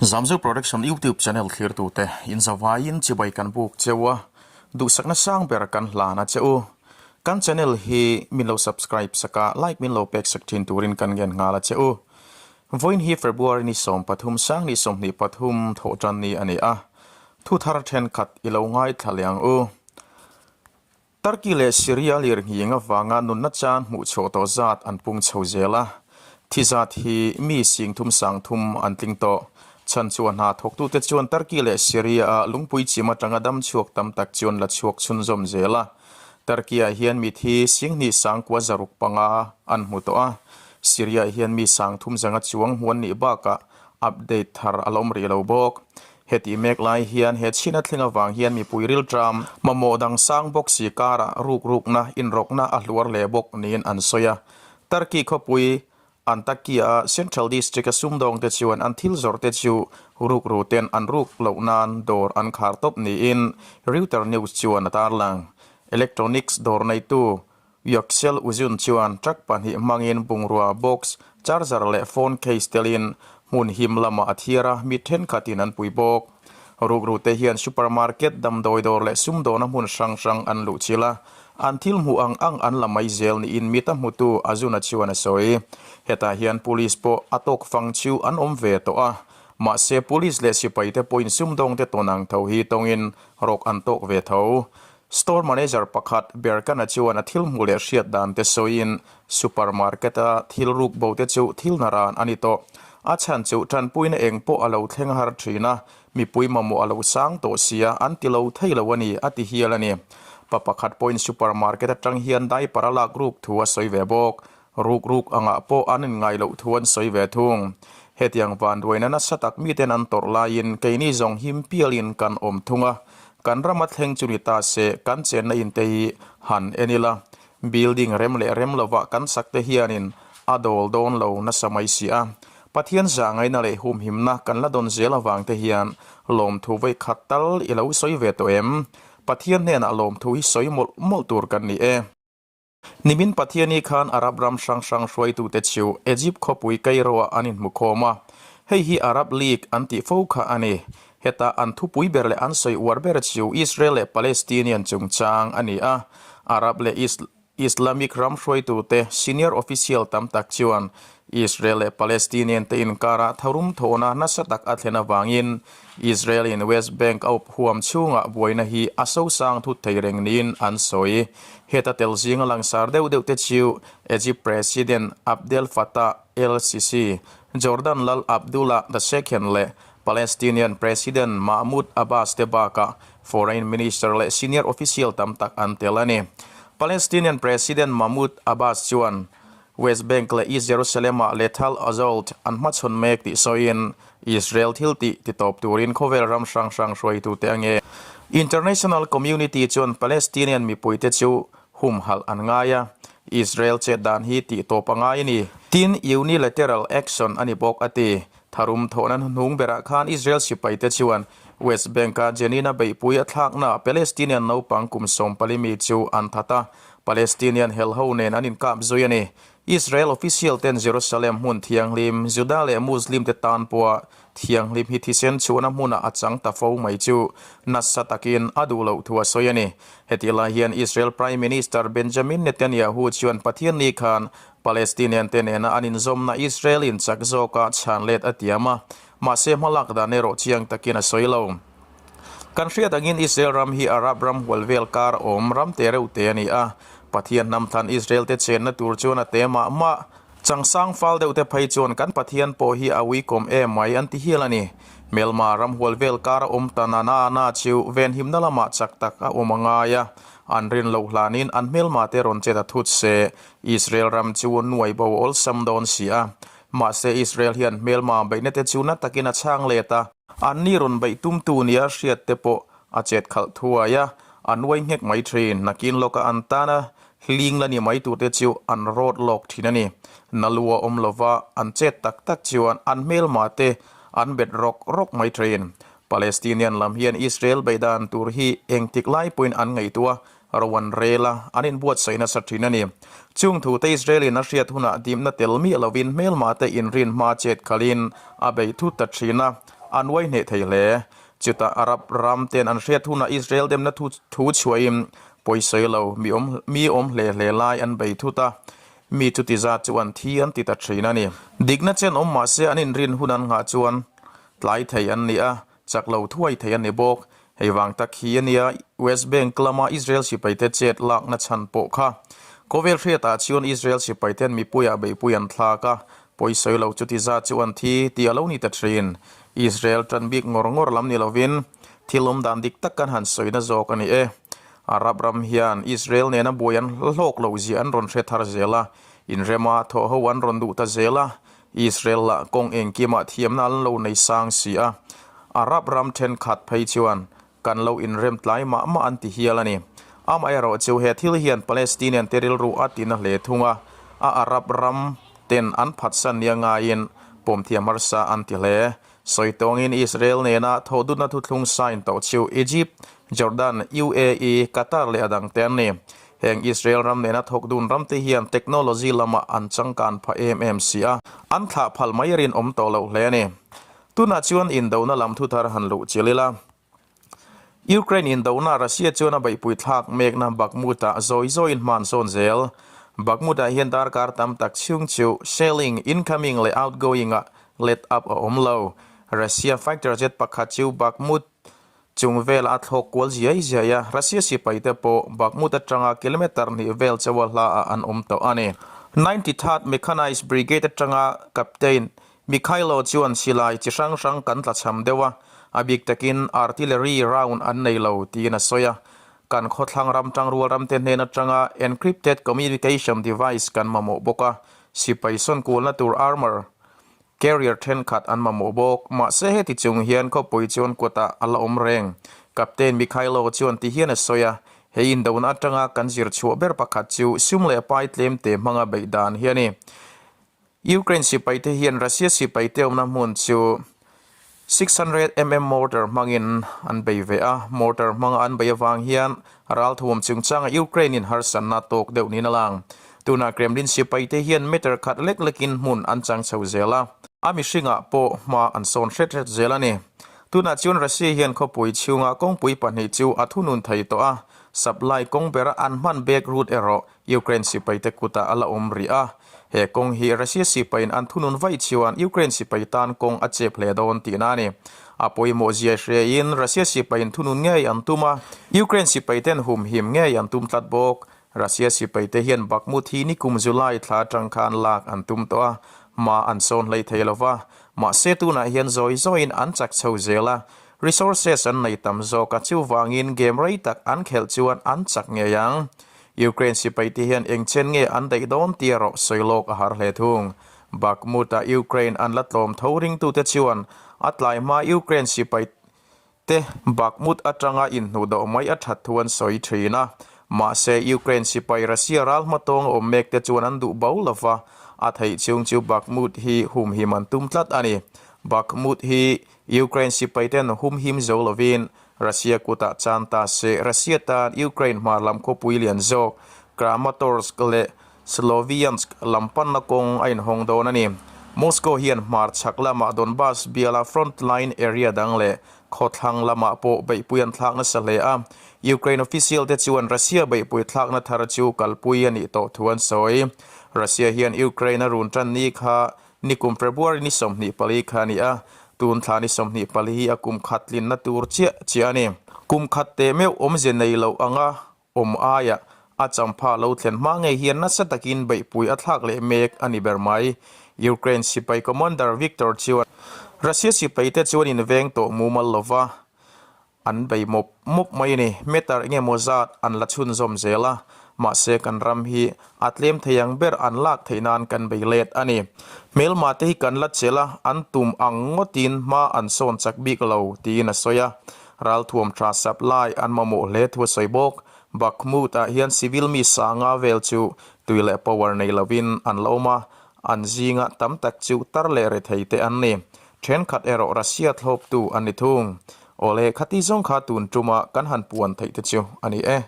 Zamzo Production YouTube channel thlirtute inzavaiin chibai kan buk cheu a, duhsakna sang ber kan hlan a che u. Kan channel hi min lo subscribe sak a, like min lo pek sak thin turin kan ngen nghal a che u. Vawiin hi February ni 13 sang ni 23 thawh tan ni a ni a, thu thar thenkhat i lo ngaithla leh ang u. Turkey leh Syria lirnghing avanga nunna chan hmuh chhuah tawh zat an pung chho zel a, thi zat hi mi singthum sangthum an tling tawh. Chhan chu a hna thawktute chuan Turkey leh Syria-a lungpui chim atanga dam chhuak tam tak chuan la chhuak chhunzawm zel a. Turkey-ah hian mithi singhnih sangkua zaruk panga an hmu tawh a, Syria-ah hian mi sangthum zanga chuang hmu an nih bakah update thar a la awm rih lo bawk. Heti mek lai hian he chhina thleng avang hian mipui rilṭam, mamawh dang sang bawk si karah rukrukna, inrawkna a hluar leh bawk niin an sawi a. Turkey khawpui Antakya-a Central District-a sumdawngte chuan an thil zawrhte chu rukru ten an ruk loh nan dawr an khar tawp niin Reuter News chuan a tarlang. Electronics dawr neitu Yüksel Uzun chuan truck pahnih hmangin bungrua box, charger leh phone case telin hmun him lamah a thiar a, mi thenkhatin an pui bawk. Rukrute hian supermarket, damdawi dawr leh sumdawna hmun hrang hrang an luh chilh a, an thil hmuh ang ang an la mai zel niin mit a hmutu Azuna chuan a sawi. Hetah hian police pawh a tawk fang chu an awm ve tawh a, mahse police leh sipaite pawhin sumdawngte tawn ang tho hi tawngin rawk an tawk ve tho. Store manager pakhat Berkana chuan a thil hmuh leh hriat dan te sawiin supermarket-a thil ruk bo te chu thil na ran a ni tawh. A chhan chu tanpuina eng pawh a lo thleng har thin a, mipui mamawh a lo sang tawh sia an ti lo thei lo a ni, a ti hial a ni. Pa pakhat pawhin supermarket atang hian diaper a lak ruk thu a sawi ve bawk. Ruk ruk angah pawh an inngai loh thu an sawi ve thung. Hetiang vanduaina nasa tak miten an tawrh laiin keini zawng him pialin kan awm thung a, kan rama thleng chu ni ta se kan chenna inte hi han en ila, building rem leh rem lovah kan sak te hianin a dawl dawn lo nasa mai si a. Pathian zahngaihna leh humhimna kan la dawn zel avang te hian lawmthu vawi khat tal i lo sawi ve tawh em? Pathian hnenah lawmthu hi sawi mawlh mawlh tur kan ni e. Nimin Pathiani khan Arab ram hrang hrang hruaitute chu Egypt khawpui Cairo-ah an inhmukhawm a, hei hi Arab League an tih fo kha a ni. Heta an thupui ber leh an sawi uar ber chu Israel leh Palestinian chungchang a ni a, Arab leh Islamic ram hruaitute senior official tam tak chuan Israel leh Palestinian te inkarah tharum thawhna nasa tak a thlen avangin Israel-in West Bank a up huam chhungah buaina hi a sosang thut thei reng niin an sawi. Heta tel zinga langsar deuh deuh te chu Egypt President Abdel Fattah el-Sisi, Jordan Lal Abdullah the Second leh Palestinian President Mahmoud Abbas te bakah Foreign Minister leh senior official tam tak an tel a ni. Palestinian President Mahmoud Abbas chuan West Bank leh East Jerusalem-ah lethal assault an hmachhawn mek tih sawiin Israel thil tih titawp turin khawvel ram hrang hrang hruaitute a nge. International community chuan Palestinian mipuite chu humhalh an ngai a, Israel chet dan hi tihtawp a ngai a ni. Tin, unilateral action a ni bawk a ti. Tharum thawhna hnuhnung berah khan Israel sipaite chuan West Bank-a Jenin-a beihpui a thlaknaah Palestinian naupang kum 14 mi chu an that a, Palestinian helho nen an inkap zui a ni. Israel official ten Jerusalem hmun thianghlim, Juda leh Muslim te tan pawha thianghlim hi thisen chhuahna hmunah a chang ta fo mai chu nasa takin a duh loh thu a sawi a ni. Hetih lai hian Israel Prime Minister Benjamin Netanyahu chuan Pathianni khan Palestinian te nena an inzawmna Israel in chak zawka chhan let a tiam a, mahse hmalak dan erawh chiang takin a sawi lo. Kan hriat angin Israel ram hi Arab ram hual vel kar awm ram te reuh te a ni a, Pathian hnam thlan Israel te chenna tur chuan a te mah mah. Changsang fal deuh te phei chuan kan Pathian pawh hi a uikawm em mai an ti hial a ni. Hmelma ram hual vel kar a awm ta na na na chu venhimna lamah chak tak a awm a ngai a, an rin loh hlanin an hmelma te rawn chet a thut se Israel ram chu nuai bo awlsam dawn si a. Mahse Israel hian hmelma beihna te chu na takin a chhang let a. Anni rawn beih tumtu nia hriat te pawh a chet khalh thuai a, a nuai nghek mai thin. Nakin lawka an tana hling la ni mai turte chu an rawt lawk thin a ni. Na lu a awm lova an chet tak tak chuan an hmelma te an bet rawk rawk mai thin. Palestinian lam hian Israel beih dan tur hi engtik lai pawhin an ngaihtuah Ro an rel a, an inbuatsaih nasa thin a ni. Chung thute Israel-in a hriat hunah dimna tel miah lovin hmelmah te inrin hma chet khalhin a bei thut ta thin a. An uai hneh thei hle. Chutah Arab ram ten an hriat hunah Israel demna thu thu chhuahin pawisawi lo mi awm mi awm hle hle lai an bei thut a, mi chuti zat chu an thi an ti ta thin a ni. Dikna chen awm mah se an inrin hun an nghah chuan tlai thei an ni a, chak lo thuai thei a ni bawk. Hei vang tak hi a nia West Bank lama Israel sipaite chet lakna chhan pawh kha. Khawvel hriatah chuan Israel sipaiten mipuiah beihpui an thlak a, pawisawi lo chuti zat chu an thi tih a lo ni ta thin. Israel tan bik ngawr ngawr lam ni lovin thil awm dan dik tak kan han sawina zawk a ni e. Arab ram hian Israel nena buai an hlawk loh zia an rawn hre thar zel a, inrema thawh ho an rawn duh ta zel a, Israel lah kawng engkimah thiamna an lo nei sang si a, Arab ram thenkhat phei chuan kan lo inrem tlai mah mah an ti hial a ni. Amaherawh chu he thil hian Palestinian te rilru a tina hle thung a, a Arab ram ten an phatsan nia ngaiin pawmthiam harsa an ti hle. Sawi tawngin Israel nena thawhdutna thuthlung sign tawh chu Egypt, Jordan, UAE, Qatar leh a dangte an ni. Heng Israel ram nena thawk dun ramte hian technology lamah an changkan pha em em si a, an thlah phal mai rinawm tawh loh hle a ni. Tunah chuan indona lam thuthar han luh chilh ila. Ukraine indona Russia chuan a beihpui thlak mekna Bakhmut-ah zawi zawiin hman sawn zel. Bakhmut-ah hian darkar tam tak chhung chu shelling, incoming leh outgoing-ah let up a awm lo. Russia fighter jet pakhat chu Bakhmut chung velah a thlawk kual ziai ziai a, Russia sipaite pawh Bakhmut atanga kilometer hnih vel chawa hlaah an awm tawh a ni. 93rd Mechanized Brigade atanga Captain Mikhailo chuan silai chi hrang hrang kan tlachham deuh a, a bik takin artillery round an nei lo tiin a sawi a. Kan khawthlang ram tangrual ramte hnen atanga encrypted communication device kan mamawh bawk a, sipai sawn kualna tur armour carrier thenkhat an mamawh bawk. Mahse heti chung hian khawpui chuan kutah a la awm reng. Captain Mikhailo chuan ti hian a sawi a, Hei indona atanga kan zir chhuah ber pakhat chu sum leh pai tlemte hmanga beih dan hi a ni. Ukraine sipaite hian Russia sipaite awmna hmun chu 600 mm mortar hmangin an bei ve a, mortar hmanga an bei avang hian ralthuam chungchanga Ukraine in harsatna tawk deuh niin a lang. Tunah Kremlin sipaite hian meter khat lek lekin hmun an chang chho zel a, a mihringah pawh hma an sawn hret hret zel a ni. Tunah chuan Russia hian khawpui chhunga kawngpui pahnih chu a thunun thei tawh a, supply kawng bera an hman bag route erawh Ukraine sipaite kutah a la awm rih a, he kawng hi Russia sipaiin an thunun vaih chuan Ukraine sipai tan kawng a chep hle dawn tihna a ni. A pawimawh zia hriain Russia sipaiin thunun ngei an tum a, Ukraine sipaiten humhim ngei an tum tlat bawk. Russia sipaite hian Bakhmut hi nikum July thla atang khan lak an tum tawh a, hma an sawn hlei thei lo va, mahse tunah hian zawi zawiin an chak chho zel a, resources an nei tam zawk a, chuvangin game rei tak an khelh chuan an chak ngei ang. Ukraine sipaite hian eng chen nge an daih dawn tih erawh sawi lawk a har hle thung. Bakhmut-a Ukraine an la tlawm tho ringtute chuan a tlai hma Ukraine sipaite Bakhmut atanga inhnuhdawh mai a that thu an sawi thin a. Mahse, Ukraine sipai Russia ral hmatawng awm mekte chuan an duh bo lo va, a theih chhung chu Bakhmut hi humhim an tum tlat a ni. Bakhmut hi Ukraine sipaiten humhim zo lovin Russia kutah chan ta se, Russia tan Ukraine hmar lam khawpui lian zawk Kramatorsk leh Sloviansk lam panna kawng a inhawng dawn a ni. Moscow hian hmar chhak lamah Donbas biala front line area dang leh khawthlang lamah pawh beihpui an thlak nasa hle a. Ukraine official te chuan Russia beihpui thlakna thar chu kalpui a nih tawh thu an sawi. Russia hian Ukraine a run tan ni kha Nikum February ni 24 kha a ni a, tun thla ni 24 hi a kum khat tlinna tur chiah chiah a ni. Kum khat teh meuh awmze nei loh anga awm aiah a champha lo thlen hma ngei hian nasa takin beihpui a thlak leh mek a ni ber mai. Ukraine sipai commander Viktor chuan Russia sipaite chuan inveng tawh mumal lova An bei mawp mawp mai a ni. Meter eng emaw zat an la chhunzawm zel a, mahse kan ram hi a tlem thei ang ber an lak theih nan kan bei let a ni. Hmelma te hi kan la chelh a, an tum ang ngawtin hma an sawn chak bik lo, tiin a sawi a. Ralthuam tha supply an mamawh hle thu a sawi bawk. Bakhmut-ah hian civil mi sanga vel chu tui leh power nei lovin an la awm a, an zinga tam tak chu tar leh rethei te an ni. Thenkhat erawh Russia thlawptu an ni thung. Awle, khati zawng kha tun tuma kan han puan theih te chu a ni e.